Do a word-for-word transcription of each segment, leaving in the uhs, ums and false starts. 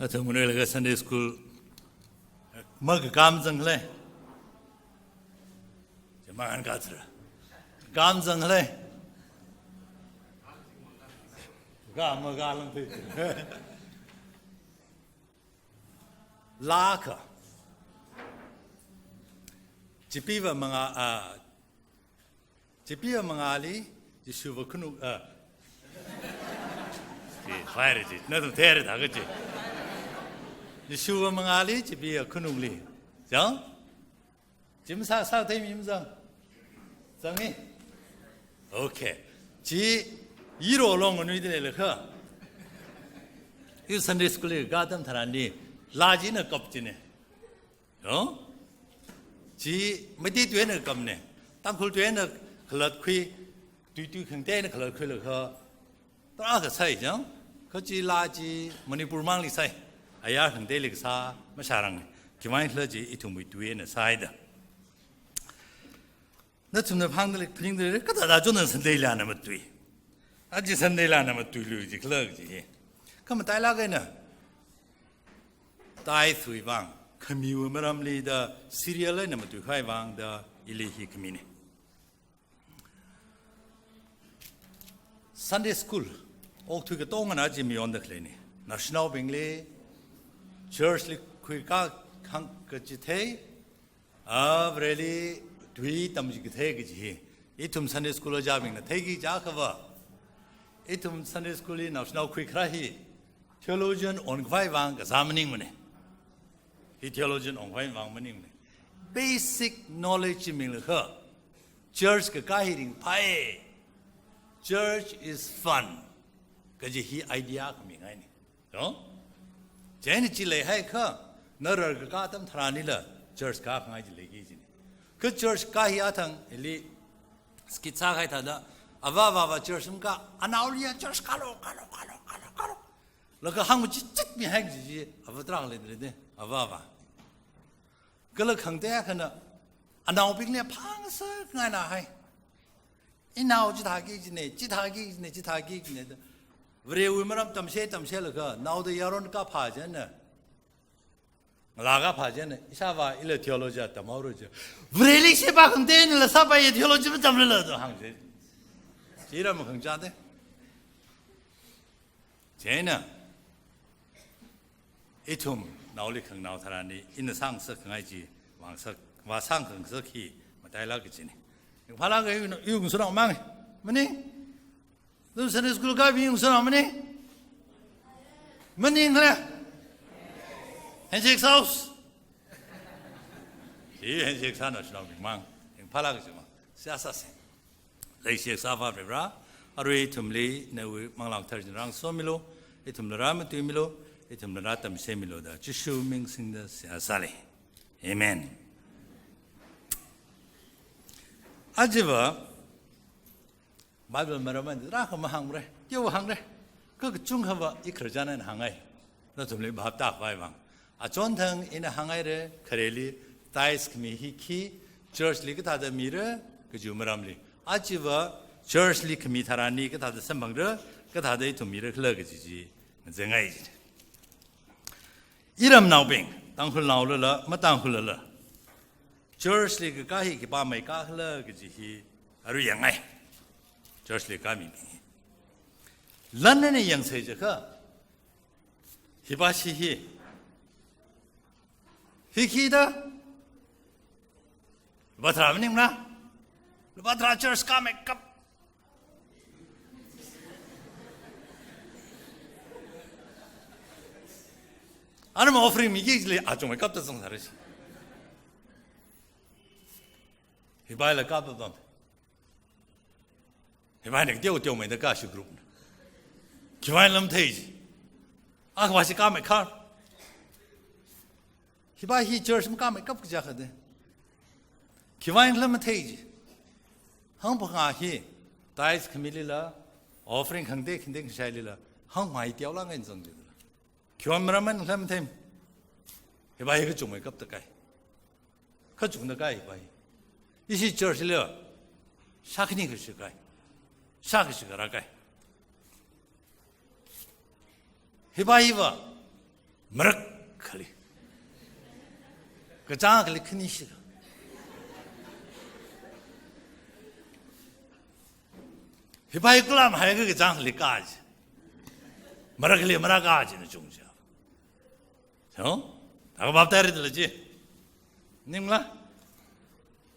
Athum ngunui laga Sunday school makakam zangkhala. Jaman katra. Kam zangkhala. Kam makalang te. Laa kha. Chipeeva manga, ah, Chipeeva mangāli, Jishuva khanuk, ah. Chi, fire chi, nathum thera thāka chi. Jishuva mangāli, Chipeeva khanukli. Zang? Chi masā, sātheimi mazang? Zangi? Okay. Chi, yiro long nui de le kha. Iwui Sunday school li kakatam tharanli, laa chi ina kap chine. No? Chi Meitei tui eina kapne, Tangkhul tui eina khalatkhui, tui tui khangatei eina khalatkhuilaga, tarākha sai chang, kha chi laa chi Manipur mangli sai, ayar khangateili kasā mashārang, khiwuivang khala chi ithumwui tui eina sāhaida. Nathumna phangda lei, phaningda lei, kathāda chon Sunday laa na matui. Aja Sunday laa na matuilu jikhala kaji hi. Kha matailāk eina, tithe wui vang, khamiwui maramli da serial eina matuikhavai vang da ili hi khamine. Sunday school, okathui katongana chi mayonda khaleine. Naoshinaobingli, church li khuikā hāngkachithei, Vareli tui tamchithei kaji hi. Ithum Sunday school ojābingna theiki jiakhava, ithum Sunday school li naoshinao khuikharā hi theologian ongkhavai vang kazā maningmane. Hi theologian ongkhavai vang maningmane. Basic knowledge chi minglaga, church kakā hi ringphāi. Church is fun. Kaji hi idea khami ngaine. No? Chieina chi leihaiakha, na rarkakā atam tharanlila, church kākhangai chi leiki kajine. Kha church kā hi athang, ili skit sākahai thāda, avā avāva church makā, anaoliya church kālu, kālu, kālu, kālu, kālu. Laga hāngchichitmihai kaji chi, avā tarākha leidalei de, avā avā. Kala khangatei akhana, anaobingli phāngasak ngainahai. Inao chithāki kajine, chithāki kajine, chithāki kajine da. Varewui maram tamsei, tamseilaga, naoda yaron kaphā chieina, ngalā kaphā chieina, ishāvā ila theology tamhaora chi. Vareli sheba khangatei einala sāpaiya, theology matamlala da hāngchithei. Chira makhangachā de. Chieina, ithum naoli khanganao tharanli, ina sāngasakngai chi, vāngasak, vāsāngangasak hi, matailāk kajine. Ringphālāka iwui, iwui ngasotnao mang, maning? Nathum Sunday school kābing ngasotnao maning? Maning khala? Handshake sāhaosa. Chi handshake sānao shinaobing mang, ringphālāk kaji mang. Seihā sāsa. Leishi kasā Avā Varivara, arui ithumli nawui Manglā Kathara chi rāngasomilu, ithumli rāmatuimilu, ithumli rātamseimilu da Jishu ming singda seihā sāli. Amen. Ajava Bible maram eina tarākha mahāngra, teokha hāngra, kha kachungkhava i khararchan eina hāngngai. Nathumli bhap tākhavai vang. Achonthang ina hānghaira, khareli, tithes khami hi khi, church li kathāda mira, kajiwui maramli. Ajava church li khami tharanli kathāda samphangra, kathāda ithum mira khala kaji chi ngazangai ji. Iramnaobing, Tangkhulnaolala, maTangkhullala, church li kakā hi khipā meikā khala kaji hi arui yangngai. Church li kāmibing hi. Lan eina yangsei jiakha, hipa shi hi. Hi khi da? Lupā tharā maningmana? Lupā tharā church kāmeikap. Ana ma offering miki jili achungmeikap da zangsāra shi. Hipaila kapapam. Hipa eina kateo teomeida kashi group na. Khiwuivang lam thei ji. Akhava shi kāmeikha. Hipa hi church makāmeikap kaja kha de. Khiwuivang lam thei ji. Hangphangā hi, tithes khamilila, offering khangatei khangatei kashailila, hangmai teolāk eina zang jidala. Khiwuivang maram eina lam thei. Hipa hi kachungmeikap da kai. Kachungda kai hipa hi. Ishi church li, shākhani kashi kai. Shākashi kharā kai. Hipa hiva, Marak khali. Kachāng khali khani shikha. Hipai kulam hai ka kachāng khali kaji. Marak khali marak kaji na chungja. So, taka baptai ri dala ji. Ningla.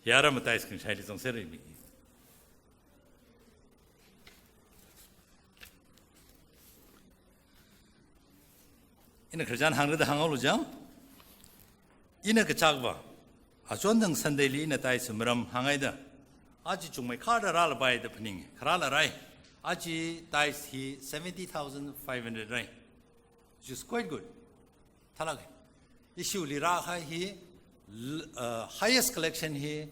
Yara matai skin shaili zong seri mi. Ina Christian hāngda hānglu jam. Ina kachākva. Achondang Sunday li ina tai sumram hāngaida. Achi chungmei khada rālapai da phaning. Kharāla rai. Achi tai hi seventy thousand five hundred rai. Which is quite good. Thalak. Issue li rākahai hi, l-, uh, highest collection hi,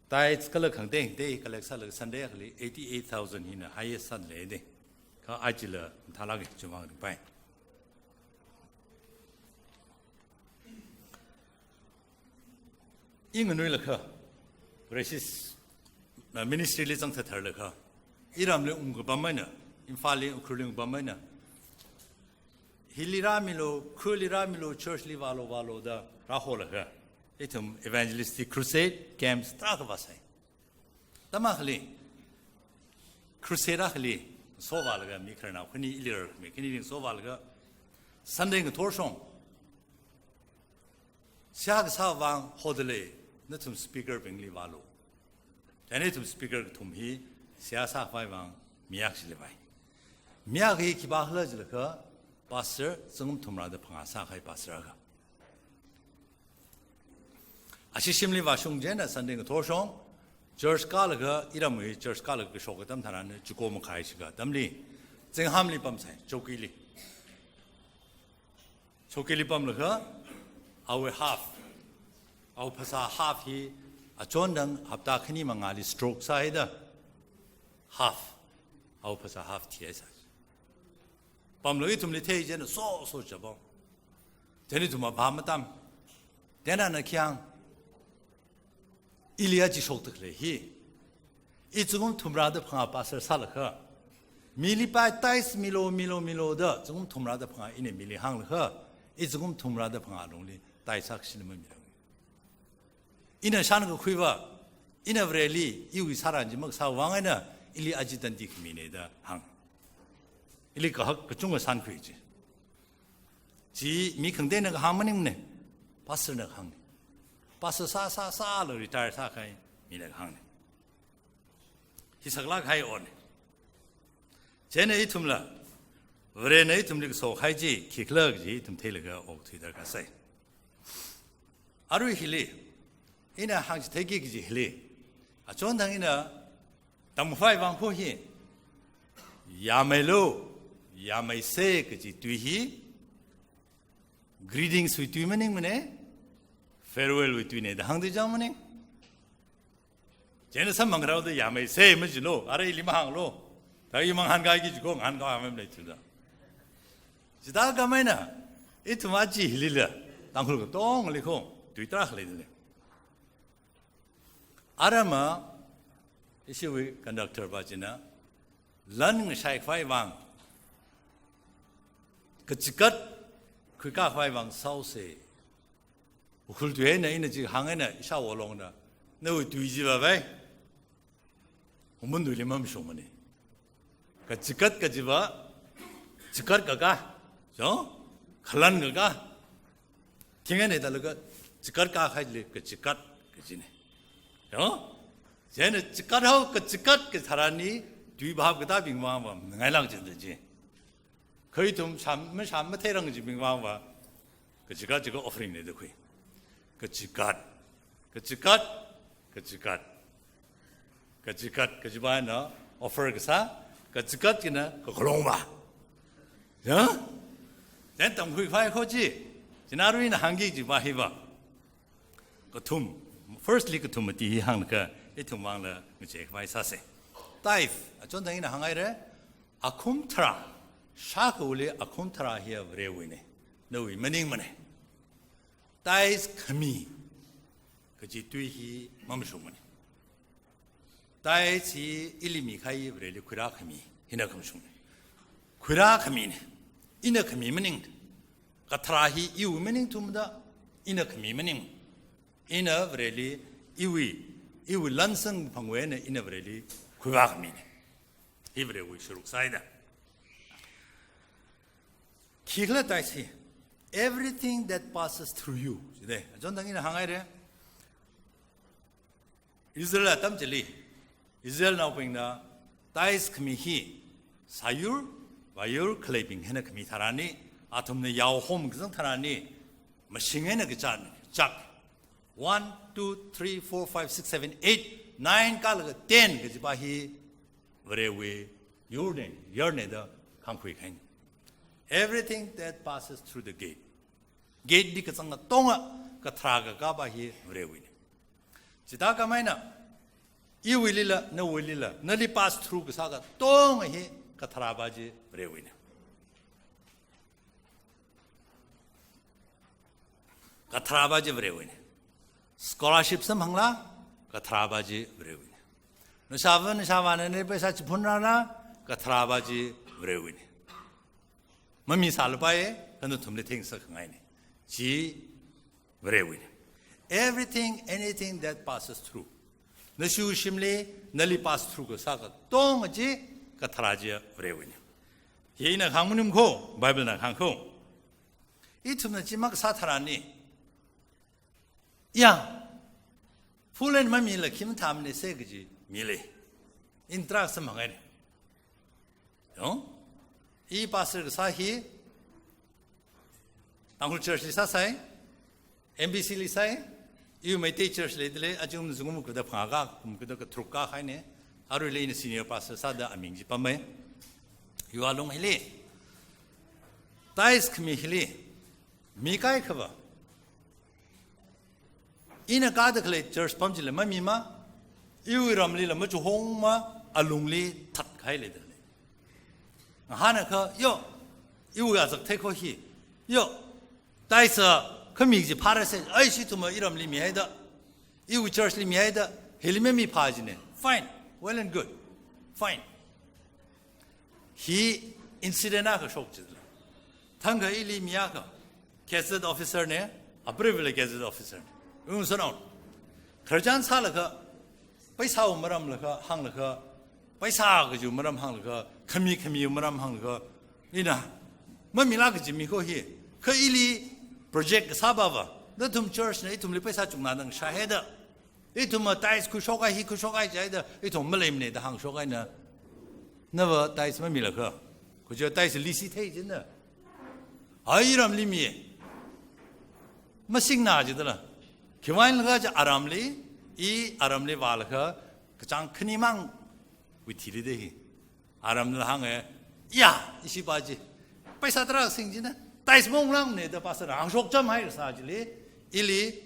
tithes kala khangteng te collect sālaga Sunday akhali eighty-eight thousand hina highest sāda leide. Kha achila thalak chumang pai. Inganui lakha, Rasis, uh, ministry li zang thathar lakha. Iram li ungkapam maina, Imphal li Ukhrul li ungkapam maina. Hili rāmilu, Ukhrul li rāmilu, church li vālu, vālu da rāholaga. Ithum evangelistic crusade camps tarākha vāsai. Tama khali, crusade akhali, sovālaga mi khararnao khani ili rar mi khani ring sovālaga, Sunday ngathor shong. Seihā kasā vang hoda lei, nathum speaker bingli vālu. Chieina ithum speaker kathum hi seihā sākhavai vang mi akha shili vai. Mi akha hi khipākhala jilakha, pastor, zingkum thumrāda phangā sākahai pastor akha. Ashi shimli vāshung chieina Sunday ngathor shong, church kālaga, iramwui church kālaga kashok atam tharan, chiko makhai shikha atamli, Zinghamli pamsai, Chowkili. Chowkili pamlaga, awui half, awui phasā half hi, achondang hapta khani mangāli stroke sāhaida, half, awui phasā half thihaisai. Pamlaga ithumli thei chieina so, so chapam. Chieina ithum apam matam. Chieina ana khiang. Ili achi shoktak lei hi. I zingkum thumrāda phangā pastor sālakha. Mili pai tithes milu, milu, milu da, zingkum thumrāda phangā ina mili hānglakha. I zingkum thumrāda phangā lungli tithes sākashina mamilu. Ina shānkakhuiva, ina Vareli, iwui sāran chi makasā vang eina, ili achi tandi khamine da hāng. Ili kahak kachungkha shānkhui chi. Chi mi khangateina kahāng maningmane, pastor na kahāngne. Pastor sā, sā, sālaga retire sākahai mina kahāngne. Hi saklāk kahai one. Chieina ithumla, Varena ithumli kaso kahai chi, khikhala kaji ithum theilaga okthui darkar sai. Arui hili, ina hāngchitheiki kaji hili. Achondang ina tamkhavai vang kho hi. Yāmeilu, yāmeise kaji tui hi. Greetings wui tui maningmane. Farewell wui tuine da hāngda chang maning. Chieina samphang rao da yāmeise majilu, arui ili mahānglu. Da i mang hāngkaiki chiko ngahānkā mamlei thuda. Chithākhamei eina, ithum achi hilila, Tangkhul katongli kho, tui tarākha leidalei. Arama, ishiwui conductor pa china, lan ngashaikhavai vang, kachikat khuikākhavai vang saose. Ukhrul tui eina ina chi hāng eina ishāwo longna, nawui tui chiva vai. Humun tuili mamashungmane. Kachikat kajiva, chikat kakā, so, khalan kakā. Thing eina talaga, chikat kakā haili, kachikat kajine. So, chieina chikat hao, kachikat katharanli, tui bhap katābing vang va, ngailāk chida chi. Kha ithum sham, masham matheirang kajibing vang va, kachikat chiga offering ne da khui. Kachikat, kachikat, kachikat. Kachikat, kajiva na offer kasā, kachikat kina kakhalong va. Ya? Then tamkhuikhavai kho chi, china arui ina hāngki kajiva hiva. Kathum, firstly kathum mati hi hānglaga, ithum vangla ngacheikhavai sāse. Tithe, achondang ina hānghaire, akhum tharā, shākhawuili akhum tharā hiya Varewuine, nawui maningmane. Tithe khami, kaji tui hi mamashungmane. Tithe hi ili mikahai Vareli khuirākhami, hina khamashungne. Khuirākhamine, ina khami maning. Kathara hi iwui maningthumda, ina khami maning. Ina Vareli, iwui, iwui lansang phangwui eina ina Vareli khuivā khamina. Hi Varewui sharuk sāhaida. Khikhala tithes hi, everything that passes through you. Jide, achon tang ina hānghaira. Israel atam chili, Israelnaobingna tithes khami hi, sāyur, vāyur, khaleibing hina khami tharanli, athumna yao hom kazang tharanli, mashing eina kachān, chak. One, two, three, four, five, six, seven, eight, nine, kalaga ten kajipa hi, Varewui yurna, yarna da khangkhui kahaina. Everything that passes through the gate. Gate li kazang katonga, kathara kakapa hi Varewuina. Chithākhamei eina, iwuilila, nawuilila, nali pass through kasā katonga hi katharapa chi Varewuina. Katharapa chi Varewuina. Scholarship samphangla, katharapa chi Varewuina. Nashava, nashava nana paisa chiphunrala, katharapa chi Varewuina. Mamisālapai, kha nathumli theingasak khangaina. Chi Varewuina. Everything, anything that passes through. Nashu shimli, nali pass through kasā katonga chi, kathara chi Varewuina. Hi ina hāngmaning ko, Bible na hāng ko. Ithumna chi makasā tharanli. Ya, full and mamila khi mathāmana se kaji mili. Ina tarākha samphanghaina. No? I pastor kasā hi, Tangkhul Church li sāsai, M B C li sāi, iwui Meitei Church li dile, achung zungum kuda phangā, kum kuda katharuk kahaina, aruila ina senior pastor sāda aming chi pamai. Iwui alung hili, tithes khami hili, mi kaikhava, ina kāda khalei church pam chila mamima, iwui ramlila machuhongma, alungli thatkahai leidalei. Ngahānakha, yo, iwui azak theikho hi, yo, tithes khami chi phārase, ai, ithumva iramli mihaida, iwui church li mihaida, hili mamiphā jina. Fine, well and good. Fine. Hi incident akha shok chila. Thangkha ili miakha, gazette officer na, a privilege gazette officer na. Ungsanao. Khararchan sālaga, paisāwui maramlaga, hānglaga, paisa kajiwui maram hānglaga, khami khamiwui maram hānglaga, ina, mamila kaji mi ko hi, kha ili project kasāpava, nathum church na ithumli paisa chungna dang shāhaida, ithumva tithes khuishokhai, hi khuishokhai jihaida, ithum maleimana da hāngshokhai na. Nava tithes mamilaga. Khuja tithes lisi thei jina. Ai ramli mi. Masingna jidala. Khiwuivang laga ja aramli, i aramli vālaga, kachāng khanimang wui thili de hi. Aramla hānga, ya, ishi pa chi. Paisa tarākha sing jina. Tithes maunglangmana da pastor hāngshok chamhai sā chili, ili,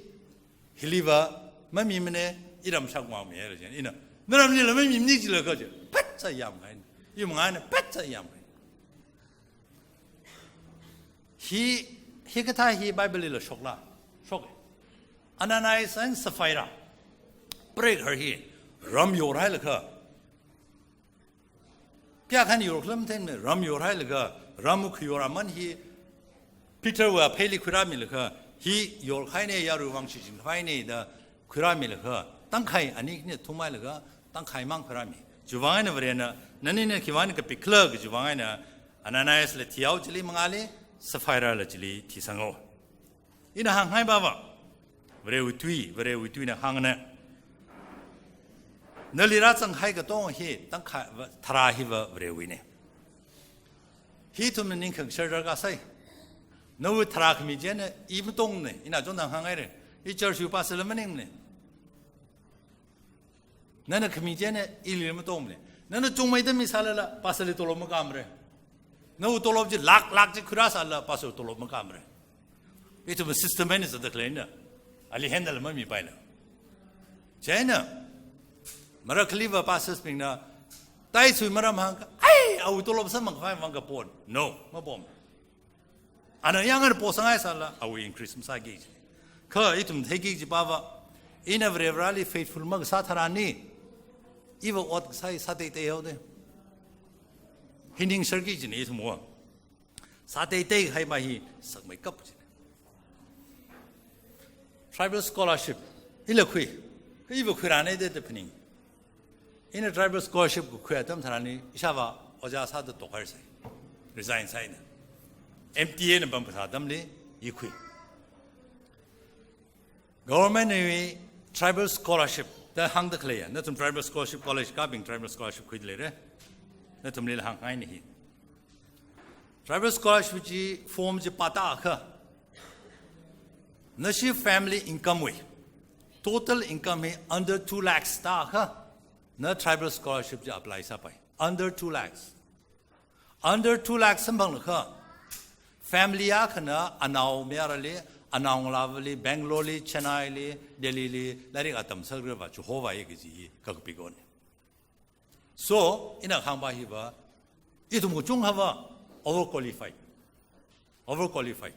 hiliva, mamimana, iram shakmang mihaira jina. Ina, naramlila mamimana jila kaja. Pet sā yamhaina. Yumngaina, pet sā yamhaina. Hi, hikathā hi Bible lila shokla. Shok. Ananias and Sapphira. Preikhar hi, ram yorhailaga. Kayākha eina yorkhala matheimana, ram yorhailaga, ram khayor aman hi, Peter wui apheili khuirāmilaga, hi yorkahaina, yaruiwui vang shichinkahaina da khuirāmilaga, tangkhai ani khani thumhailaga, tangkhaimang khuirāmi. Chiwuivang eina Varena, nanina khiwuivang kapikhala kajiwuivang eina, Ananias la thihao chili mangāli, Sapphira la chili thisangao. Ina hānghaipava, Varewui tui, Varewui tuina hāngna. Nali rāzanghai katonga hi, tangkhai, va, tharā hiva Varewuina. Hi ithumna ningkhang shardar kasai. Nawui tharā khami china, i matonga, ina chon tang hānghaira. I church wui pastor la maningmana. Nana khami china ili matonga. Nana chungmeida misālala, pastor li tolop makāmara. Nawui tolop chi lakh lakh chi khuirāsālala, pastor tolop makāmara. Ithum system eina zatda khaleina. Ali handle mamipaila. Chieina, marakhaliva pastors bingna, tithes wui maram hāngakha, ai, awui tolop samphangkhavai vang kapon. No, mapom. Ana yangana posanghaisālala, awui increase masāki kaji. Kha ithum theiki kajipava, ina Vare Vareli faithful makasā tharanli, iva ot kasā hi sāteitei haoda. Hi ningsharki kajina ithumva. Sāteitei hai ma hi sakmeikap chi. Tribal scholarship ila khui, iva khuirānei da phaning. Ina tribal scholarship khui atam tharanli ishāvā ojā sāda tokhairsai. Resign sāi ina. M T A na pam kasā atamli i khui. Government wui tribal scholarship da hāngda khaleiya. Nathum tribal scholarship college kābing tribal scholarship khuida leira. Nathumlila hāngngai ni hi. Tribal scholarship chi form chi pātākha, nashi family income wui total income hi under two lakhs tākha, na tribal scholarship chi apply sāpai. Under two lakhs. Under two lakhs samphanglaga, family akhana anao mayarali, anao ngalāvali, Bangalore li, Chennai li, Delhi li lairik atam sākra va chihovai kaji hi kakapik on. So, ina kahāng pa hiva, ithum kachungkhava overqualified. Overqualified.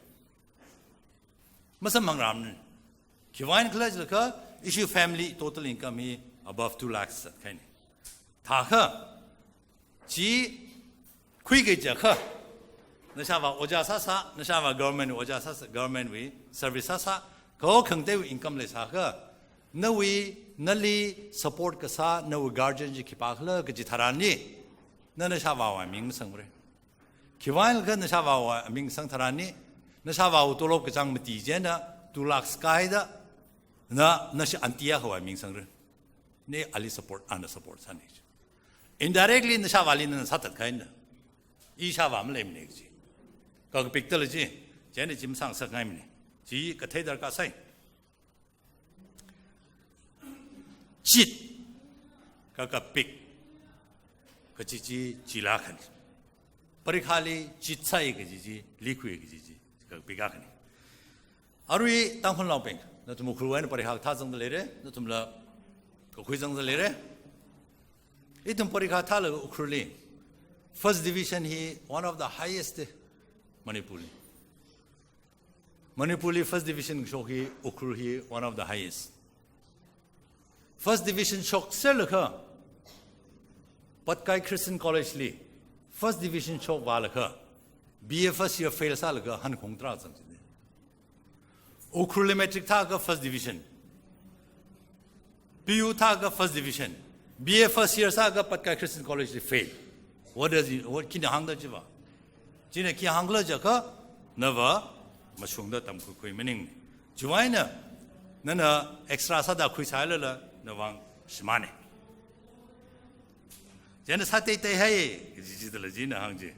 Masamphangrāmana. Khiwuivang khala jilaga, ishi family total income hi above two lakhs zatkahaina. Thākha, chi khuiki jiakha, nashāvā ojā sāsā, nashāvā government ojā sāsā, government wui service sāsā, kaho khangateiwui income leisākha, nawui, nali support kasā, nawui guardian chi khipākhala kaji tharanli, na nashāvāwui aming masangmara. Khiwuivang khala nashāvāwui aming sang tharanli, nashāvāwui tolop kachāng mati chieina, two lakhs kāhaida, na, nashi aunty akhawui aming sangra. Ni ali support, ana support sāni. Indirectly nashāvāli na sāthatkahaina. Ishāvā maleimana kaji. Kakapik tala chi, chieina chi masangsakngaimana. Chi kathei darkar sai. Chit, kakapik, kaji chi, chila khan. Parikhali chit sāi kaji chi, likhui kaji chi, kakapik akhana. Arui Tangkhulnaobing, nathum Ukhrulwui eina parikha thā zangda leira, nathumla kakhui zangda leira. Ithum parikha thālaga Ukhrulli first division hi one of the highest Manipurli. Manipurli first division shok hi, Ukhrul hi one of the highest. First division shokserlaga, Patkai Christian College li first division shokvālaga, B A first year fail sālaga hankhong tarā zang chine. Ukhrulli matric thākha first division. P U thākha first division. B A first year sākha Patkai Christian College li fail. What does it, what, khina hāngda chiva? China khi hāngkhala jiakha, nava mashungda tamkhuikhui maning. Chiwui eina, nana extra sāda khuisālala, navang shimānna. Chieina sāteiteihai, kaji chidala china hāng chi.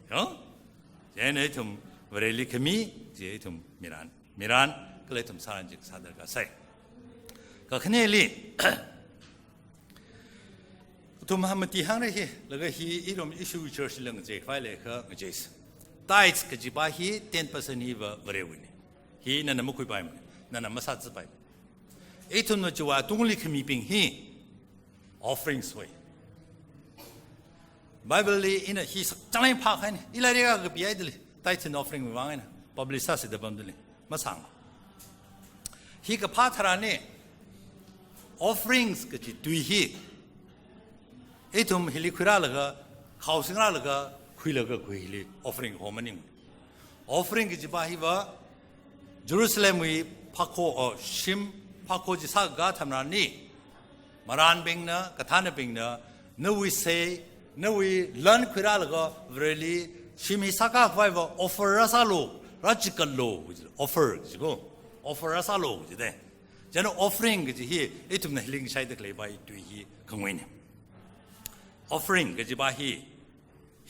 Yo? Chieina ithum Vareli khami, chi ithum miran. Miran, kala ithum sāran chi sādarkar sai. Kakhaneli, ithum hamati hāngra hi, laga hi irom ishi church lang je, khavai leikha ngaje. Tithes kaji pa hi ten percent hiva Varewuina. Hi nana makhuipaimana, nana masāzapaimana. Ithumna chiwui tungli khamibing hi, offerings hoi. Bible li ina hi sakchānglāk phākhaina, i lairik kapi ai dali, tithes and offering wui vang eina, publish sāsi da pamdali, masang. Hi kaphā tharanli, offerings kaji tui hi, ithum hili khuirālaga, khaosingrālaga, khuilaga khui hili offering ho maning. Offering kaji pa hiva, Jerusalem wui phakho, o, shim phakho chi sākā tharanli, maranbingna, kathānabingna, nawui sei, nawui lan khuirālaga, Vareli, shim hi sākā khavaiva, offer rāsālu, rāchikatlu, offer kaji ko, offer rāsālu kaji de. Chieina offering kaji hi, ithumna hili ngashaida khalei pa hi tui hi khanguina. Offering kaji pa hi,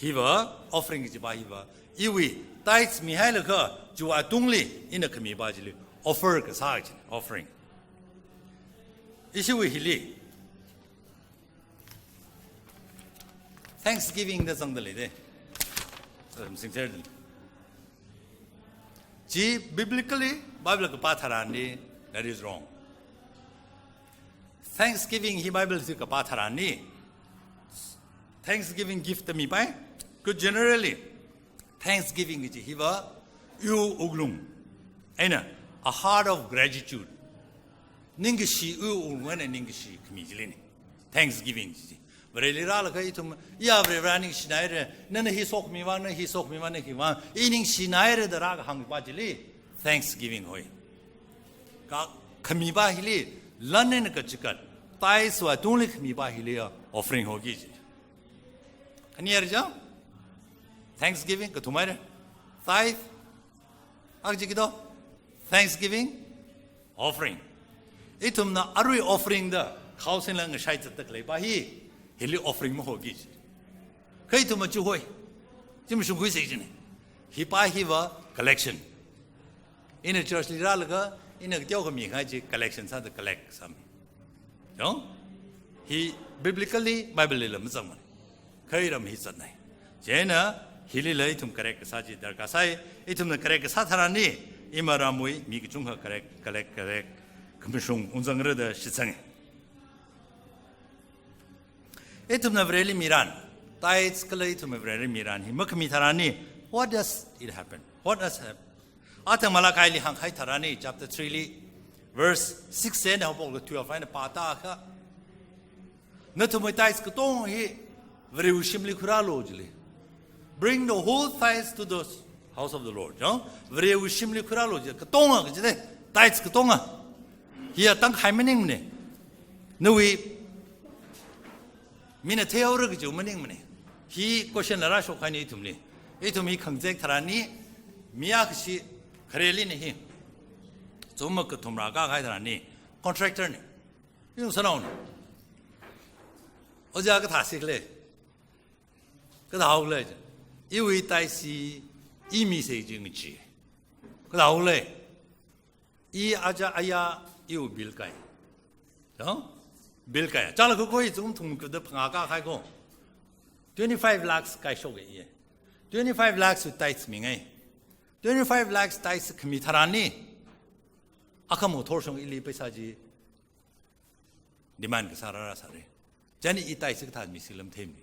hiva, offering kaji pa hiva, iwui tithes mihailaga, chiwui tungli, ina khami pa chili, offer kasā chi, offering. Ishiwui hili, thanksgiving da zangda lei de. Um, sincerely. Chi biblically, Bible kapā tharanli, that is wrong. Thanksgiving hi Bible chi kapā tharanli, Thanksgiving gift mipai, kha generally, Thanksgiving kaji hiva, iwui wuklung eina, a heart of gratitude. Ningkashi, iwui wuklung eina ningkashi khami chilina. Thanksgiving chi. Vareli rālaga ithum, iya Vare, Vare ningshinaira, nana hi sokhami vang, na hi sokhami vang, na hi vang, i ningshinaira da rākahāng pa chili, thanksgiving hoi. Kakhami pa hili, lan eina kachikat, tithes wui tungli khami pa hili ya, offering hoki ji. Khani yar ja? Thanksgiving, kathumaira. Tithe, ak ji kito? Thanksgiving, offering. Ithumna arui offering da, khao singla ngashai zatda khalei pa hi, hili offering mahoki ji. Kha ithum achu hoi. Chi mashungkhui sai jina. Hi pa hiva collection. Ina church li rālaga, ina kateokha mingai chi collection sāda collect sāmi. Yong? Hi biblically, Bible lila mazangmana. Kha iram hi zatnai. Chieina, hilila ithum correct kasā chi darkar sai, ithumna correct kasā tharanli, ima ramwui, mi kachungkha correct, correct, correct, khamashung ungzangra da shitsange. Ithumna Vareli miran, tithes kala ithumna Vareli miran hi makhami tharanli, what does it happen? What does happen? Athang Malachi li hāngkahai tharanli, chapter three li, verse six eina haophoklaga twelve eina pāta kha. Nathumwui tithes katonga hi Varewui shimli khuirālu jili. Bring the whole tithes to the house of the Lord. Yong? Varewui shimli khuirālu ji, katonga kaji de, tithes katonga. Hiya tangkhai maningmana. Nawui mina theory kaji maningmana. Hi question la rāshok kahaina ithumli. Ithum hi khangazek tharanli, mi akhashi khareli na hi. Chuma kathum rākahai tharanli, contractor na. Yungsānaona. Ojā kathā sik le. Kathā haok le. Iwui tithes hi, i mi sai jing chi. Kathā haok le. I aja aya, iwui bill kai. Yong? Bill kai. Chālakha koi chungthum kada phangā kahai ko. Twenty-five lakhs kaishok e. Twenty-five lakhs wui tithes mingai. Twenty-five lakhs tithes khami tharanli, akhama thorshong ili paisa chi demand kasā rāra sāra. Chieina i tithes kathā mi sila matheimana.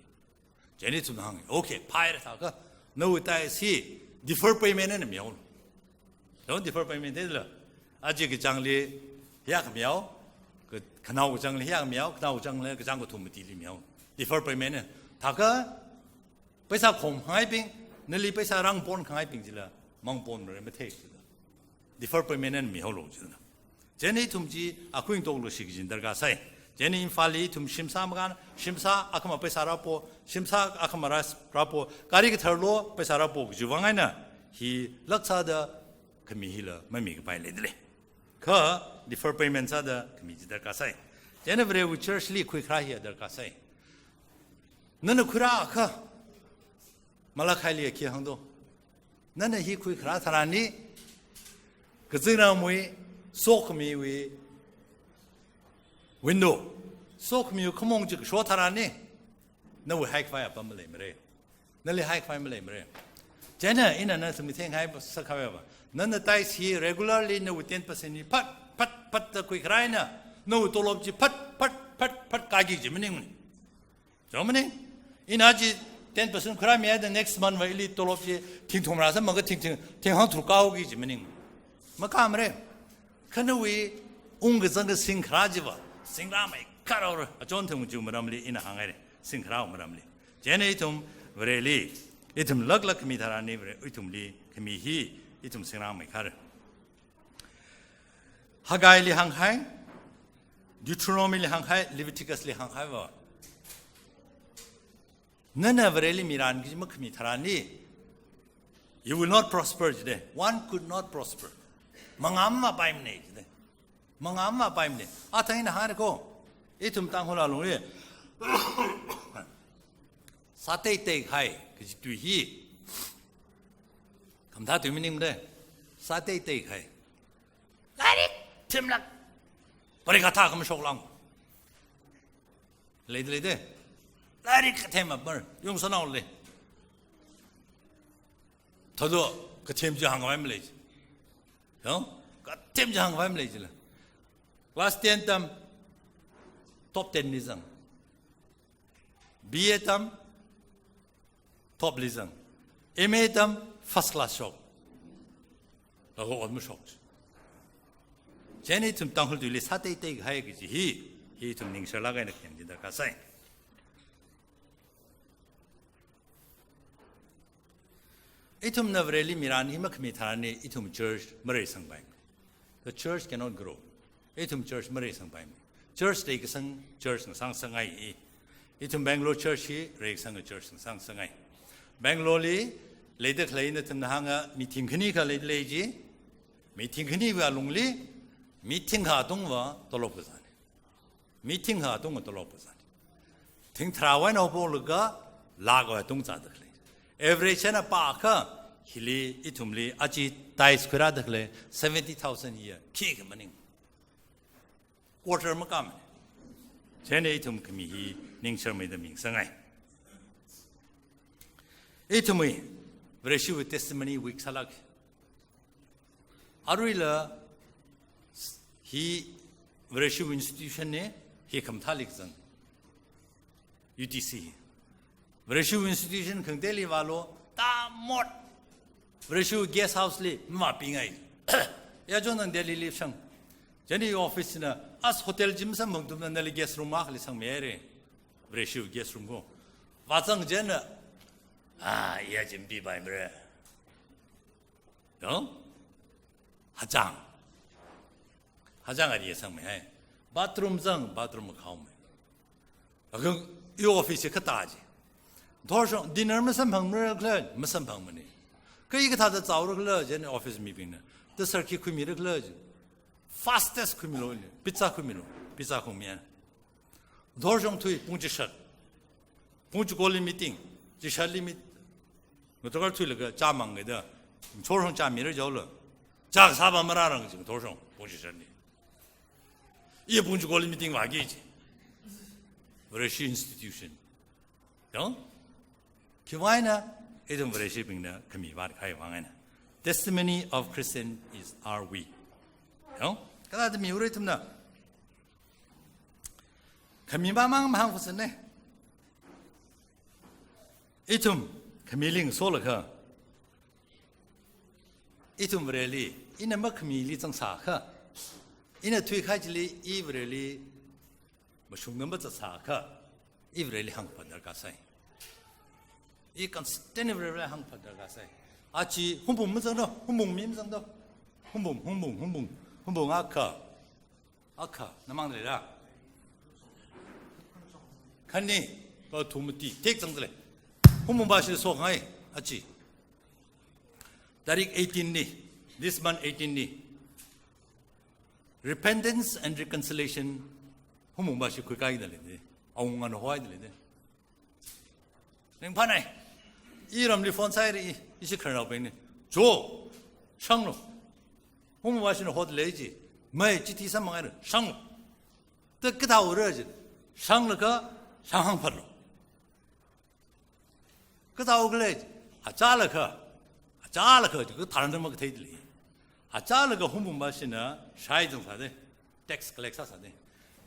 Chieina ithumna hānga, okay, phāra thākha, nawui tithes hi defer payment eina mihaolu. Yong, defer payment theila. Aja kachāngli hiya khamihaowa, ka-, khanao kachāngli hiya khamihaowa, khanao kachāngli kachāng kathum matili mihaolu. Defer payment eina. Thākha, paisa khomkhangaibing, nali paisa rāngpon khangaibing chila, mangponmara mathei chila. Defer payment eina mihaolu chila. Chieina ithum chi, akhuing toklu shikajin darkar sai. Chieina Imphal li ithum shim sāmakhan, shim sā akhama paisa rāpo, shim sā akhama rā-, rāpo, gari kathar lo paisa rāpo kaji vang eina, hi lāk sāda khami hila mami kapai leidalei. Kha defer payment sāda khami chi darkar sai. Chieina Varewui church li khuikharā hiya darkar sai. Nana khuirākha, Malachi li khi hāngdo. Nana hi khuikharā tharanli, kazingramwui, sokhamiwui window, sokhamiwui khamong chi kasho tharanli, nawui haikhavai apam maleimara. Nali haikhavai maleimara. Chieina ina nathumli theingai sākhavai va. Nana tithes hi regularly nawui ten percent hi phat, phat, phat da khuikharā eina, nawui tolop chi phat, phat, phat, phat kāki kaji maningmana. Chao maning? Ina chi ten percent khuirāmihaida next month va ili tolop chi thingthum rāsāmakha thing, thing, thinghāng tharuk kāhaoki kaji maning. Makāmara. Kha nawui ungkazang kasingkharā chiva, singrāmeikharhaora. Achon thang chi maramli ina hānghaira. Singkharā maramli. Chieina ithum Vareli, ithum laklak khami tharanli Vare, ithumli khami hi, ithum singrāmeikhara. Haggai li hāngkahai, Deuteronomy li hāngkahai, Leviticus li hāngkahai va. Nana Vareli miran kaji makhami tharanli, you will not prosper jida. One could not prosper. Mangā mapaimana jida. Mangā mapaimana. Athang ina hāngra ko. Ithum Tangkhul alungli. Sāteiteikahai kaji tui hi. Khamathā tui maningmara. Sāteiteikahai. Lairik themlāk. Parikha thā khamashok lang. Leida leida. Lairik kathem apam yungsānaolei. Thāda kathem chi hāngkhavai malei. Yong? Kathem chi hāngkhavai malei chila. Class ten tam top ten li zang. B A tam top li zang. M A tam first class shok. Laga ot mashok. Chieina ithum Tangkhul tuili sāteiteikahai kaji hi, hi ithum ningshilāk eina khayang chi darkar sai. Ithumna Vareli miran hi makhami tharan hi ithum church mareisangpai. The church cannot grow. Ithum church mareisangpai. Church leikasang church na sangsangai. Ithum Bangalore church hi reikasang church na sangsangai. Bangalore li leida khalei nathumna hānga meeting khani kha leida lei ji. Meeting khaniwui alungli, meeting kha tungva tolop kazāna. Meeting kha tungva tolop kazāna. Thing tharāwui eina haophoklaga lakhwui tung zāda khalei. Average eina pākha hili ithumli aja tithes khuirāda khalei seventy thousand a year. Khikha maning. Quarter makāmana. Chieina ithum khami hi ningsharmeida misangngai. Ithumwui Vareshiwui testimony week sālāk. Aruila hi Vareshiwui institution na, hi khamathāli kazang. U T C. Vareshiwui institution khangateili vālu, tamot. Vareshiwui guest house li mavāpingai. Yāchon nang Delhi li shang. Chieina office na, as hotel chi masamphangthumna nali guest room akhali sangmihaira. Vareshiwui guest room ko. Vāzang chieina, ah, iya chi mapipaimara. Yo? Hachang. Hachang ali sangmihai. Bathroom zang, bathroom makhaomei. Akha i office kathā ji. Thorshong, dinner masamphangmara khala, masamphangmana. Kha i kathāda chaora khala, chieina office mibingna. Tasar khi khuimira khala ji. Fastest khuimilu ni. Pizza khuimilu. Pizza khuimiya. Thorshong thui, pung chishat. Pung chikoli meeting. Chishatli meet. Ngathor thuilaga chāmang kida. Thorshong chāmira jihaolu. Chākasāva marārang ji ngathorshong. Pung chishatli. Iya pung chikoli meeting vāki ji. Vareshi institution. Yo? Khiwui eina, ithum Vareshibingna khami vātkahai vang eina. Testimony of Christian is, are we? Yo? Kathāda miura ithumna. Khami vāmang mahāngfasāna. Ithum, khamili ngasolaga. Ithum Vareli, ina makhamili zangsākha. Ina thuikahai chili, i Vareli, mashungnā mazatsākha, i Vareli hāngphat darkar sai. I constant i Vareli hāngphat darkar sai. Aja, humbung mazangdo, humbung mi mazangdo. Humbung, humbung, humbung, humbung akha. Akha, namang leira. Khani, kathum mati, tekzang zale. Humbung vāshi sokngai, aja. Tarik eighteen li, this month eighteen li. Repentance and reconciliation, humbung vāshi khuikahaida leida. Awunga na hoida leida. Ningphanai. I ramli phone sāhaira i, ishi khararnaobingna. Jo, shanglu. Humbung vāshina hot lei ji. Mai, chithi sāmang haira, shanglu. Da kathāura ji. Shanglaga, shang hāngphatlu. Kathāo khala, achālakha, achālakha, katharan dam kathei lei. Achālakha humbung vāshina, shai zangsāda, tax collect sāsāda.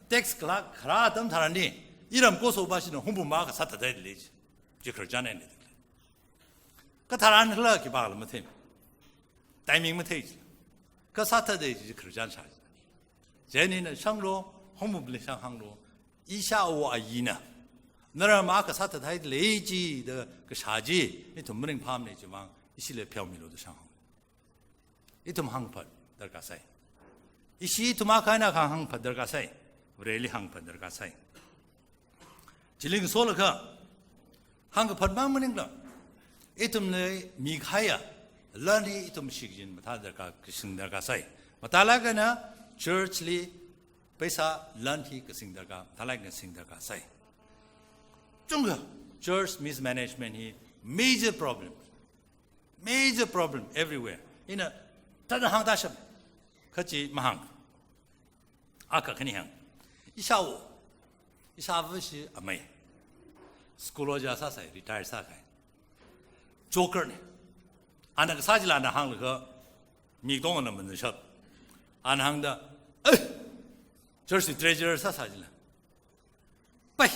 Tax collect kharā atam tharanli, iram koso vāshina humbung vākha sāthathei lei. Chi khararchan eina. Katharan khala khipākhala mathei. Timing mathei. Kha sāthathei chi khararchan shā. Chieina shanglu, humbungli shang hānglu. Ishāwo ayina. Nara makha sāthathei lei jida kashā chi, ithum maningphāmana chiwui vang, ishili pheomilu da shang hāng. Ithum hāngphat darkar sai. Ishi ithum akha eina akha hāngphat darkar sai. Vareli hāngphat darkar sai. Chili ngasolaga, hāngkaphatmang maningla. Ithumli mikahaiya, lan hi ithum shichin mathā darkar, kasing darkar sai. Mathālāk eina, church li, paisa lan hi kasing darkar, mathālāk eina sing darkar sai. Chungkha, church mismanagement hi major problem. Major problem everywhere. Ina, thāda hāngda shap. Kha chi mahāng. Akha khani hāng. Ishāwo. Ishāvashi amei. School ojā sāsai, retire sākahai. Joker na. Ana kasā chila ana hānglaga, mi tongana manashap. Ana hāngda, "Eh! Church li treasurer sāsā chila. Pai!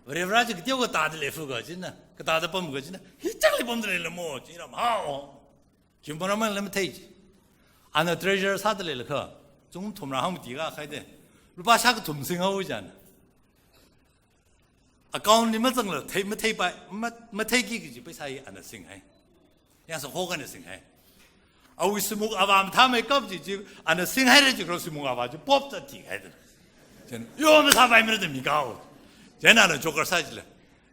Varevara chi kateokha tāda leifukha china, katāda pamkha china, hichāngli pamda leilamo," chi ram hao. Khimpa ramang lam thei chi. Ana treasurer sāda leilakha, zung thumra hāngmati kahaida. Lupā shākathum singhaowa china. Account li mazangla, thei, matheipai, ma, matheiki kaji paisa hi ana singhai. Yangsa khokana singhai. Awui simuk avā mathāmeikap chi chi, ana singhaira jikro simuk avā chi pop ta thihaida. Chieina, yo masāpaimara da mikao. Chieina ana joker sāchila.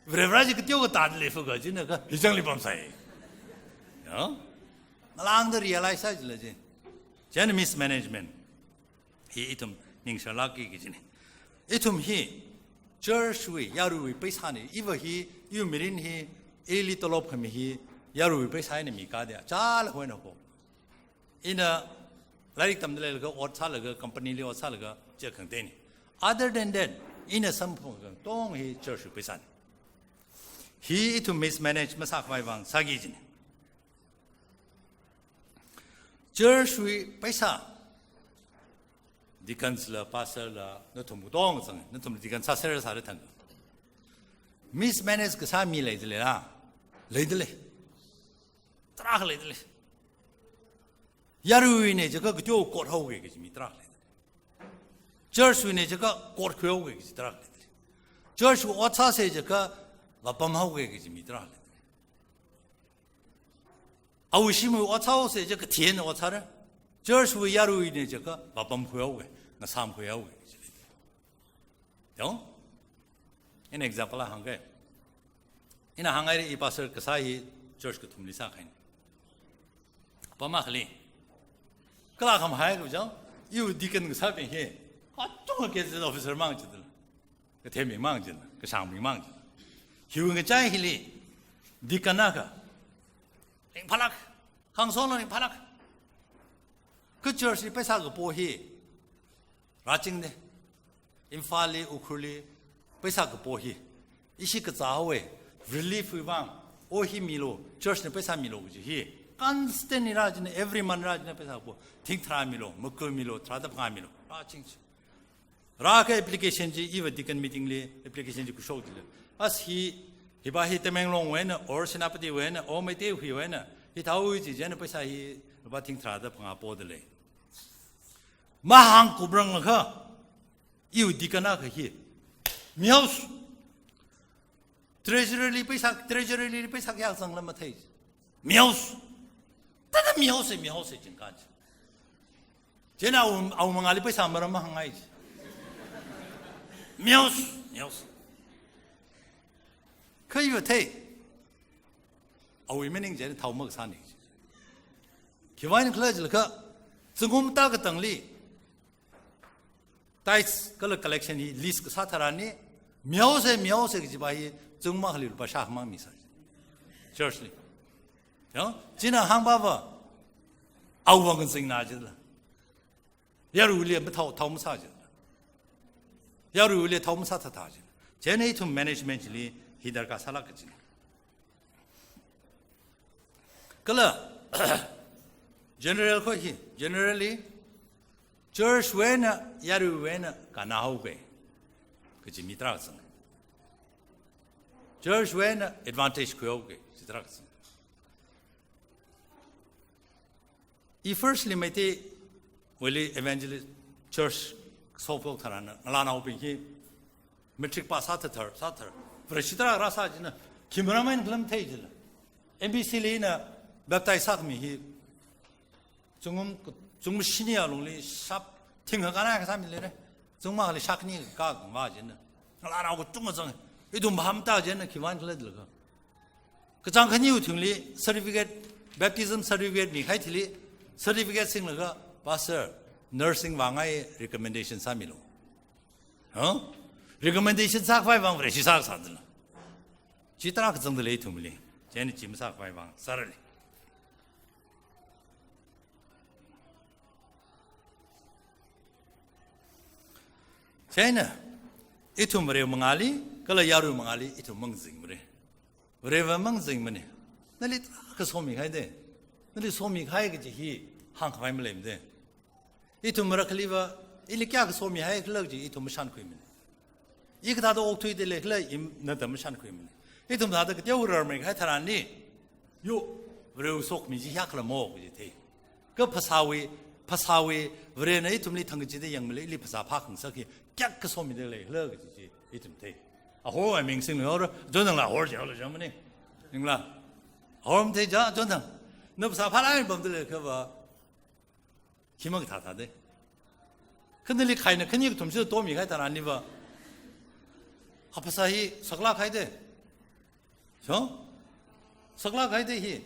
Varivara chi kateo katāda leifaka chieina kha, hi changli pamsai. Ya? Ngalāngda realize sāchila chi. Chieina mismanagement. Hi ithum ningshilākki kajina. Ithum hi church wui, yaruiwui paisana, iva hi, iwui mirin hi, ili tolop khami hi, yaruiwui paisa eina mikada, chālakha eina ko. Ina lairik tamda leilaga, ot sālaga, company li ot sālaga, chi khangateina. Other than that, ina samphang katong hi church wui paisana. Hi ithum mismanage masākhavai vang sāki kajina. Church wui paisa, deacons la, pastor la, nathum katong zang, nathum deacon sāsera sāra thang. Mismanage kasā mi leida leila? Leida lei. Tarākha leida lei. Yaruiwuina jiakha kateo kot haoki kaji mi tarākha leida lei. Church wuina jiakha kot khuihaoki kaji tarākha leida lei. Church wui ot sāsa jiakha vāpam haoki kaji mi tarākha leida lei. Awui shimwui ot sāhaosa jiakha kathina ot sāra. Church wui yaruiwuina jiakha vāpam khuihaoki, ngasām khuihaoki. Yong? Ina example akha hāngke. Ina hānghaira, i pastor kasā hi church kathumli sākahaina. Apam akhali. Kala khamahai kajang, iwui deacon kasābing hi, katonga gazetted officer mang chidala. Kathembing mang chidala, kashāngbing mang chidala. Hiwui ngachai hili, deacon akha. Ringphālāk, khangasongla ringphālāk. Kha church li paisa kapo hi, rāchingda. Imphalli, Ukhrulli, paisa kapo hi. Ishi kazā haowa, relief wui vang, o hi milo, church na paisa milo kaji hi. Constant ni rā chieina, every month rā chieina paisa kapo. Thing tharā milo, maku milo, tharāda phangā milo. Rāching chi. Rākha application chi, iva deacon meeting li, application chi khuishok chila. As hi, hiva hi Tamenglongwui eina, or Senapatiwui eina, or Meiteiwui eina, hithāhaowa chi chieina paisa hi, lupā thing tharāda phangā poda lei. Mahāngkuprang lakha, iwui deacon akha hi. Mihaosa. Treasurer li paisa, treasurer li paisa kayā zangla mathei. Mihaosa. Tada mihaosa, mihaosa jingkhan chi. Chieina awui, awui mangāli paisa maram mahāngngai chi. Mihaosa, mihaosa. Kha iva thei. Awui maning chieina thao makasāna chi. Khiwuivang khala jilakha, zingkum tā katangli, tithes kala collection hi list kasā tharanli, mihaosa, mihaosa kajiva hi, zingkum akhali lupā shākhamang misā. Church li. Ya, chieina hāngpava, awui vang kazingna chila. Yaruili mathao, thao masā chila. Yaruili thao masāthatha chila. Chieina ithum management chili, hi darkar sālāk kajina. Kala, general kho hi, generally, church wui eina, yaruiwui eina, kannā haoki. Kaji mi tarākha zang. Church wui eina advantage khuihaoki, chi tarākha zang. I firstly Meiteiwuili evangelist church sophok tharan, ngalānaobing hi, matric pass sāthathar, sāthar. Vareshi tarākha rāsā chieina, khi maram eina khala mathei chila. M B C li ina baptize sākhami hi, zingkum, zingkum shini alungli shap thingkha kānā kasā mi leira. Zingkum akhali shākhani kakā kavā chieina. Ngalānao katonga zang. Ithum pamda chieina khiwuivang khala jilakha. Kachāng khaniwui thingli certificate, baptism certificate mikahai thili, certificate singlaga, Pastor, nursing vāngai recommendation sāmilo. Huh? Recommendation sākhavai vang Vareshi sākasā dala. Chi tarākha zangda lei ithumli. Chieina chi masākhavai vang sārali. Chieina, ithum Vare mangāli, kala yarui mangāli, ithum mangazingmara. Vareva mangazingmana. Nali tarākha somikahai da. Nali somikahai kaji hi hāngkhavai maleimada. Ithum marakhaliva, ili kayākha somihai khala kaji ithum mashankhuimana. I kathāda okthuida lei khala, i nathāda mashankhuimana. Ithum thāda kateo rarmei kahai tharanli, yo, Varewui sokhami chi hiyākhala mo kaji thei. Kha phasāwui, phasāwui, Varena ithumli thangkachida yangmale, ili phasā phākhangasak hi, kayākha somida lei khala kaji chi, ithum thei. Ahorwui ming singli hora, John thangla ahor chi haola jang maning. Ningla. Ahor mathei ja, John thang. Na phasā phālāk eina pamda leiakhava, hi makathā thāda. Khanili khaina khani kathum chi tomikahai tharanliva, a phasā hi saklāk haida. So? Saklāk haida hi.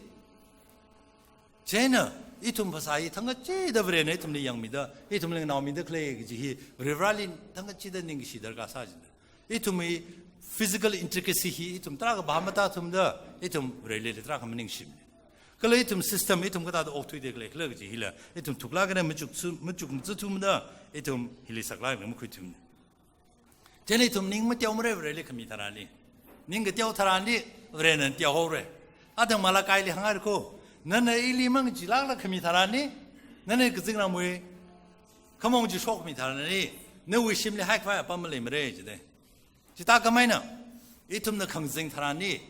Chieina, ithum phasā hi thangkachida Varena ithumli yangmida, ithumli nganaomida khalei kaji hi, Varivarali thangkachida ningkashi darkar sāchina. Ithumwui physical intricacy hi ithum tarākha bhap matāthumda, ithum Vareli tarākha maningshimana. Kala ithum system, ithum kathāda okthuida khalei khala kaji hila, ithum thuklāk eina machuk su-, machukmazathumda, ithum hili saklāk eina makhuithumana. Chieina ithum ning mateomara Vareli khami tharanli. Ning kateo tharanli, Varena teohaora. Athang Malakaili hānghaira kho. Nana ili mangachilākla khami tharanli, nana kazingramwui khamong chi shokmi tharanli, nawui shimli haikhavai apam maleimara jida. Chithākhamei eina, ithumna khangazing tharanli,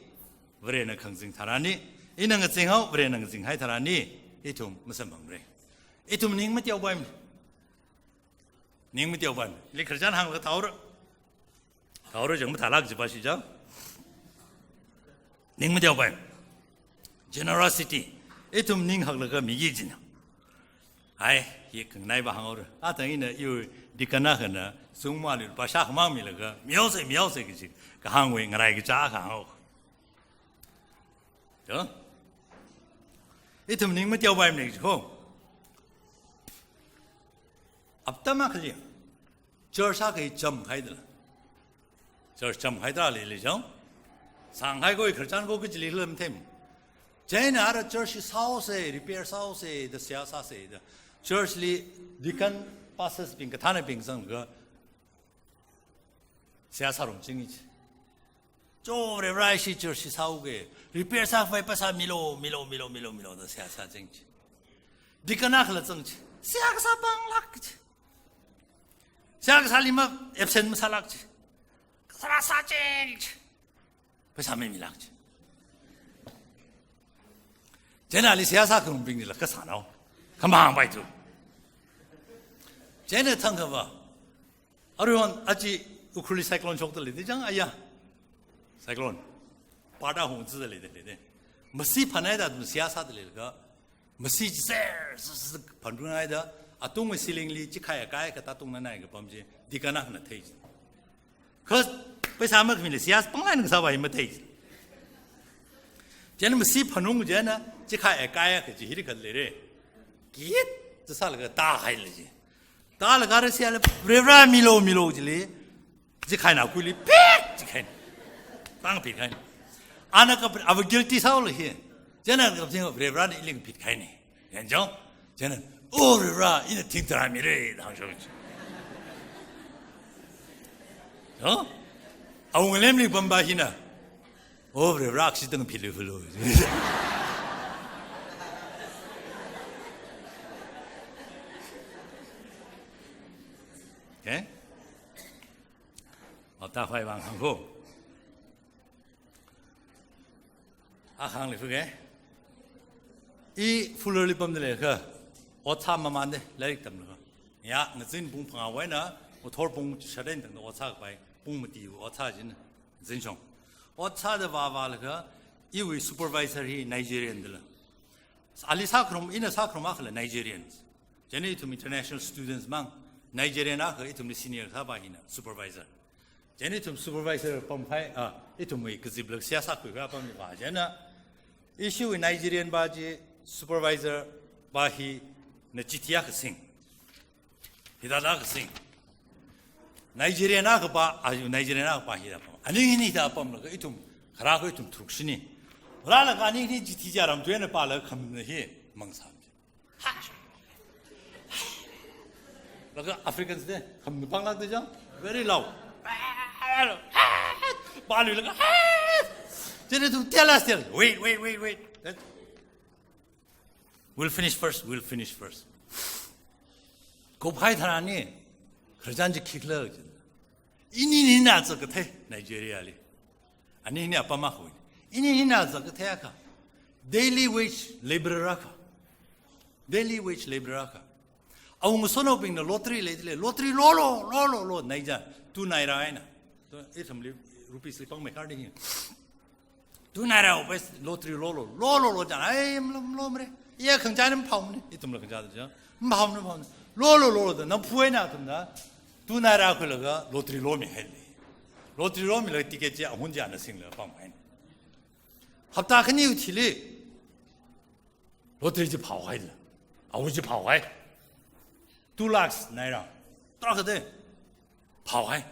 Varena khangazing tharanli, ina ngazinghao, Varena ngazinghai tharanli, ithum masamphangra. Ithum ning mateopaimana. Ning mateopaimana. Ili khararchan hānglaga thaora. Thaora jang mathālāk jipa shi jang. Ning mateopaimana. Generosity. Ithum ning haklaga miki jina. Hai, hi khanganaiva hānghaora. Athang ina iwui deacon akhana, sungmali pāsha khamang milaga, mihaosa, mihaosa kaji kahāngwui ngarai kachā akha hānghaowa. To? Ithum ning mateopaimana kaji kho. Aptam akhali, church akha hi chamkahai dala. Church chamkahai dala leili jang. Sāngkahai kho, khararchan kho kachili lam them. Chieina ara church hi sāhaosa, repair sāhaosa, da seihā sāsa da. Church li deacon, pastors bing kathānabing zanglaga seihā sārum ching chi. Cho, Reverend, ishi church hi sāhaoga, repair sākhavai pheisā milu, milu, milu, milu, milu, da seihā sā ching chi. Deacon akhala zang chi. Seihā kasā panglāk chi. Seihā kasāli ma absent masālāk chi. Kasā rāsā ching chi. Pheisā mamilāk chi. Chieina ali seihā sākhangarumbinglila kasānao. Khamahāngpaithu. Chieina thangkhava, aruihon aja Ukhrulli cyclone shokda leida jang aya. Cyclone. Pāda hongzida leida leida. Masi phanhaida athum seihā sāda leilaga, masi chi ser, ser, ser, phanrunghaida, atungwui ceiling li chikhai akai katātung nanai kapam chi, deacon akhana thei chi. Kha pheisā makhamila seihā panglāk eina kasāva hi mathei chi. Chieina masi phanung chieina, chikhai akai kaji hili khat leira. Kit, chi sālaga tāhaila chi. Tālaga ara seihāli, Reverend milu, milu chili, chikhaina kuili, pik, chikhai. Pang pik hai. Ana kap, ava guilty sāhaola hi. Chieina kapching Reverend ili ngapitkahaina. Yan jang. Chieina, "Oh, Reverend, ina thing tara mira," da hāngshok. Yo? Awunga lemli pampa hina. "Oh, Reverend, akshi tang philu philu." Okay? Apta phai vang hāng kho. Ahāngli fuke. I Fuller li pamda leiakha, ot sā mamānda, lairik tamlaga. Ya, ngazin pung phangāwui eina, ngathor pung shāda eina tangda ot sākapai, pung mati ot sā jin, ngazin shong. Ot sāda vāvālaga, iwui supervisor hi Nigerian dala. Ali sākharum, ina sākharum akhala Nigerians. Chieina ithum international students mang, Nigerian akha ithumli senior sāpa hina, supervisor. Chieina ithum supervisor pamkahai, ah, ithumwui kazip lak seihā sākhuikahai apamli vā. Chieina, ishiwui Nigerian pa chi supervisor pa hina chithi akha sing. Hithāda akha sing. Nigerian akha pa, ah, Nigerian akha pa hithāda pam. Aning hina hithāda pamlaga ithum, kharā kho ithum tharuk shini. Rālaga aning hi chithi chi aram tuina pālaga khamna hi mang sā. Laga Africans te, khamna panglākda jang, very loud. Pāluilaga, "Chieina ithum tell us, tell us." "Wait, wait, wait, wait. That, we'll finish first, we'll finish first." Kuphai tharan ni, khararchan chi khikhala jin. Ini hina zak kathei, Nigeria li. Ani hina apam akha. Ini hina zak kathei akha. Daily wage laborer akha. Daily wage laborer akha. Awunga sonaobingna lottery leida lei, lottery lo lo, lo lo, lo, naija, two naira eina. To, ithumli, rupees li pangmeikharda hi. Two naira pai lottery lolo, lolo lo chang, ai, mlo, mlomare. Iya khangachā ni maphaomane, ithumla khangachā da chang. Maphaomane, maphaomane. Lolo, lolo da, namphu eina athumna two naira khuilaga lottery lomihaile. Lottery lomilaga ticket chi ahun chi ana singlaga pamhaine. Hapta khaniwui thili lottery chi phaohaile. Awui chi phaohai. Two lakhs naira. Tarākha de. Phaohai.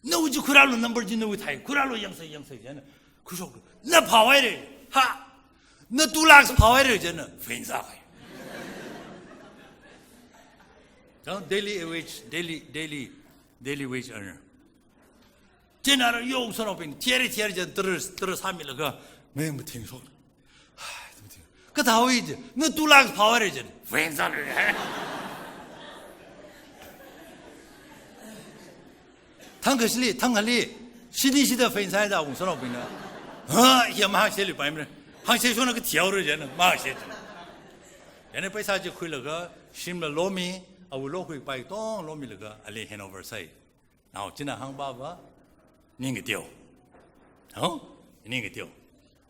Nawui chi khuirālu, number chi nawui thai. Khuirālu, yangsei, yangsei, jina. Khuishok. Na phaohaire. Ha. Na two lakhs phaohaire, jina. Fine sāhai. Chang daily wage, daily, daily, daily wage earner. Chieina rā yong sānaobing, tiare, tiare, jina, tara, tara sāmilaga, ngayang mathingshok. Hai, mathing. Kathāwui chi, na two lakhs phaohaire, jina. Fine sālu. Thangkashili, thangkhali, shini shida fine sāhaida wung sānaobingna. Ha, ya mahāngsheli paimare. Hāngsheshona kathihaore jina, mahāngshe. Jina paisa chi khuilaga, shimla lomi, awui lokhuipai tong lomilaga, ali handover sāi. Nao, china hāngpava, ning kateo. Ho? Ning kateo.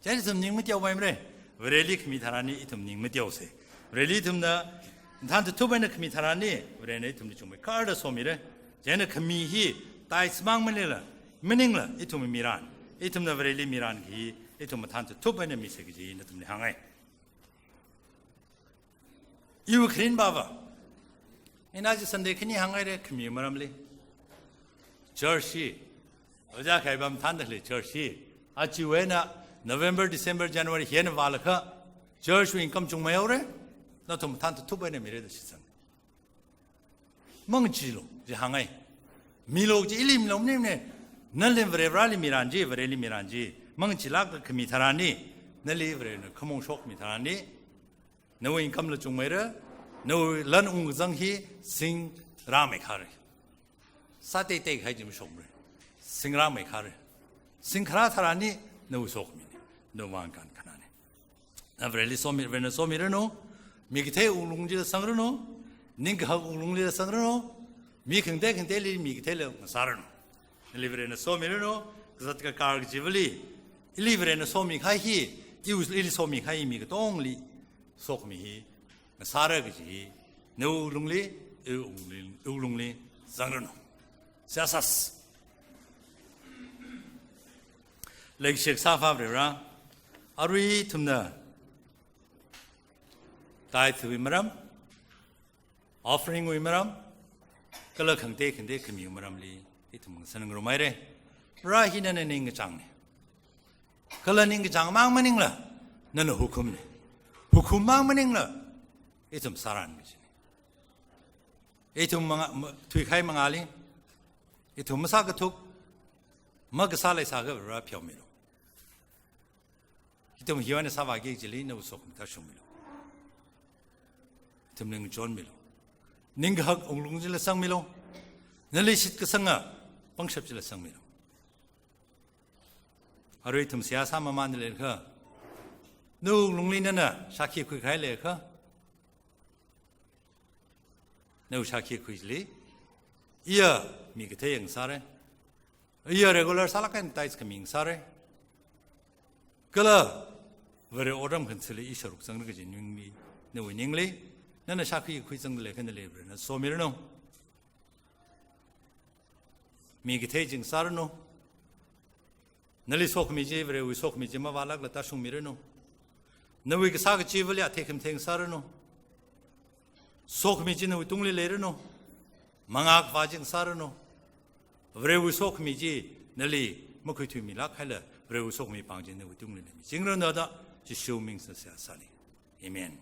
Chieina ithum ning mateo paimare. Vareli khami tharan hi ithum ning mateose. Vareli ithumna, mathān tathup eina khami tharan hi, Varena ithumli chungmei kharda somire. Chieina khami hi, tithes mang maningla, maningla, ithum miran. Ithumna Vareli miran hi, ithum mathān tathup eina mise kaji nathumli hāngai. Iwui kharinpava. Ina chi Sunday khani hānghaire khami maramli. Church hi. Ojā Khaibam thāndalei church hi. Achiwui eina November, December, January hi eina vālakha. Church wui income chungmeihaore. Nathum mathān tathup eina mire da shitsang. Mangacheelu, chi hāngai. Milu chi ili milu maningmane. Nali Vare, Vareli miran chi, Vareli miran chi. Mangachee lākda khami tharan hi. Nali Varena khamong shokmi tharan hi. Nawui income la chungmeira, nawui lan ungkazang hi singrāmei khare. Sāteitei kahai chi mashokmare. Singrāmei khare. Singkharā tharan hi nawui sokhami ne. Nawui vang kankhanane. Na Vareli somi, Varena somiranu. Mi kathei wuklung chila sangranu. Ningkahak wuklungli sangranu. Mi khangatei khangateili mi katheila ngasāranu. Nali Varena somiranu, kazat kakar kachivali. Ili Varena somikahai hi, iwui ili somikahai mi katongli. Sokhami hi, ngasāra kaji hi, nawui wuklungli, iwui wuklungli, iwui wuklungli, zangranu. Seihā sāsa. Leikashi kasā Akhava Varivara, arui ithumna, tithe wui maram, offering wui maram, kala khangatei khangatei khamiwui maramli, ithum ngasāngarumhaire. Vare hi nana ningkachāngne. Kala ningkachāng mang maningla, nana hukumne. Hukum mang maningla, ithum sāran kajine. Ithum manga, ma, thuikahai mangāli, ithum masākathuk, makasā leisākha Vare pheomilu. Ithum hiwui eina sāvāki kajili nawui sokhami tāshungmilu. Ithum ningchonmilu. Ningkahak wuklung chila sangmilu. Nali shitkasanga pangshap chila sangmilu. Arui ithum seihā sāmamān leilakha. Nawui wuklungli nana shākhi khuikahai leilakha. Nawui shākhi khuili. Iya mi kathei ngasāre. Iya regular sālāk eina tithe khami ngasāre. Kala Vare otram khangathali i sharuk zangra kaji ningmi, nawui ningli, nana shākhi khuizangda leilakha nali Varena somiranu. Mi kathei chi ngasāranu. Nali sokhami chi, Varewui sokhami chi mavālākla tāshungmiranu. Nawui kasā kachivali athei khamathei ngasāranu. Sokhami chi nawui tungli leiranu. Mangā kavā chi ngasāranu. Varewui sokhami chi nali makhuithuimilāk haila, Varewui sokhami pāng chi nawui tungli leimichingranu da, Jishu ming singda seihā sāli. Amen.